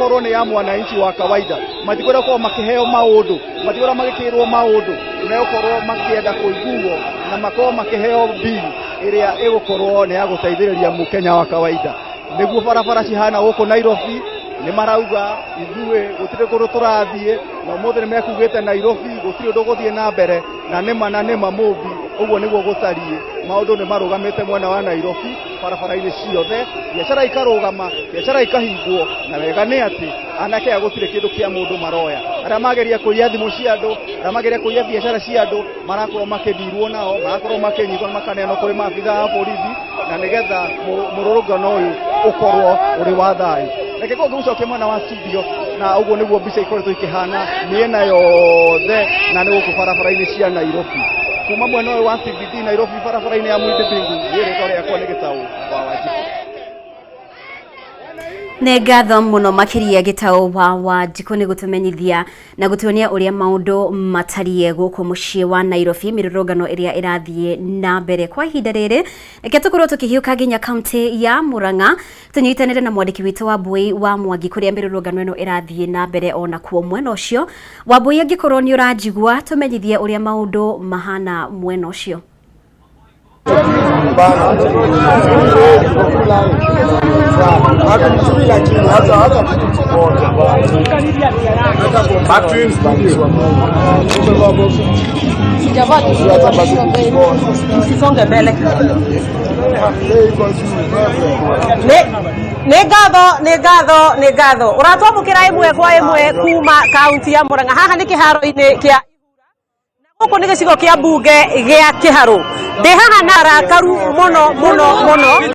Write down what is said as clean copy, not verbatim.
Ĩkorwo nĩ ya mwananchi wa kawaida. Matikwenda gũkorwo makĩheo maũndũ, matikwenda magĩkĩrwo maũndũ, megũkorwo makĩenda kũiguo na makorwo makĩheo bill ĩrĩa ĩgũkorwo nĩ ya gũteithĩrĩria mũkenya wa kawaida. Nĩguo barabara cihana gũkũ Nairobi. Nĩ marauga ithuĩ gũtirĩ kũndũ tũrathiĩ, na ũmũthĩ nĩ mekugĩte Nairobi gũtirĩ ũndũ ũgũthiĩ na mbere, na nĩma na nĩma mũmbi ũguo nĩguo gũtariĩ. Maũndũ nĩ marũgamĩte mwena wa Nairobi barabara-inĩ ciothe, biacara ikarũgama, biacara ikahingwo, na wega nĩ atĩ anake aya gũtirĩ kĩndũ kĩa mũndũ maroya. Arĩa mageria kũiya thimũ cia andũ, arĩa mageria kũiya biacara cia andũ, marakorwo makĩndirwo nao, marakorwo makĩnyitwo na makaneanwo kũrĩ maabitha a borithi, na nĩgetha mũrũrũngano ũyũ ũkorwo ũrĩ wa thayũ. Reke korwo ngĩgũcokia mwena wa studio, na ũguo nĩguo mbica ikoretwo ikĩhana mĩena yothe, na nĩ gũkũ barabara-inĩ cia Nairobi. Kuma mwena ũyũ wa CBD Nairobi, barabara-inĩ ya Muindi Mbingu, niĩ rĩtwa rĩakwa nĩ Gĩtaũ wa Wanjikũ. Nĩ ngatho mũno makĩria Gĩtaũ wa Wanjikũ nĩ gũtũmenyithia na gũtuonia ũrĩa maũndũ matariĩ gũkũ mũciĩ wa Nairobi, mĩrũrũngano ĩrĩa ĩrathiĩ na mbere kwa ihinda rĩrĩ. Reke tũkorwo tũkĩhiũka nginya kaunti ya Murang'a, tũnyitanĩre na mwandĩki witũ wa Mbui wa Mwangi kũrĩa mĩrũrũngano ĩno ĩrathiĩ na mbere ona kuo mwena ũcio. Wambui, angĩkorwo nĩ ũranjigua, tũmenyithie ũrĩa maũndũ mahana mwena ũcio. Hatumjui lakini hata hata kitu kimoja. Back to in studio. Hata basi kitu kimoja. Usisonge mbele. Iko juu. Nĩ ngatho, nĩ ngatho, nĩ ngatho. Ũratwamũkĩra ĩmwe kwa ĩmwe kuma kaunti ya Murang'a. Haha nĩ kĩharo-inĩ kĩa gũkũ nĩ gĩcigo kĩa mbunge gĩa Kĩharũ. Ndĩ haha na arakaru mũno mũno mũno.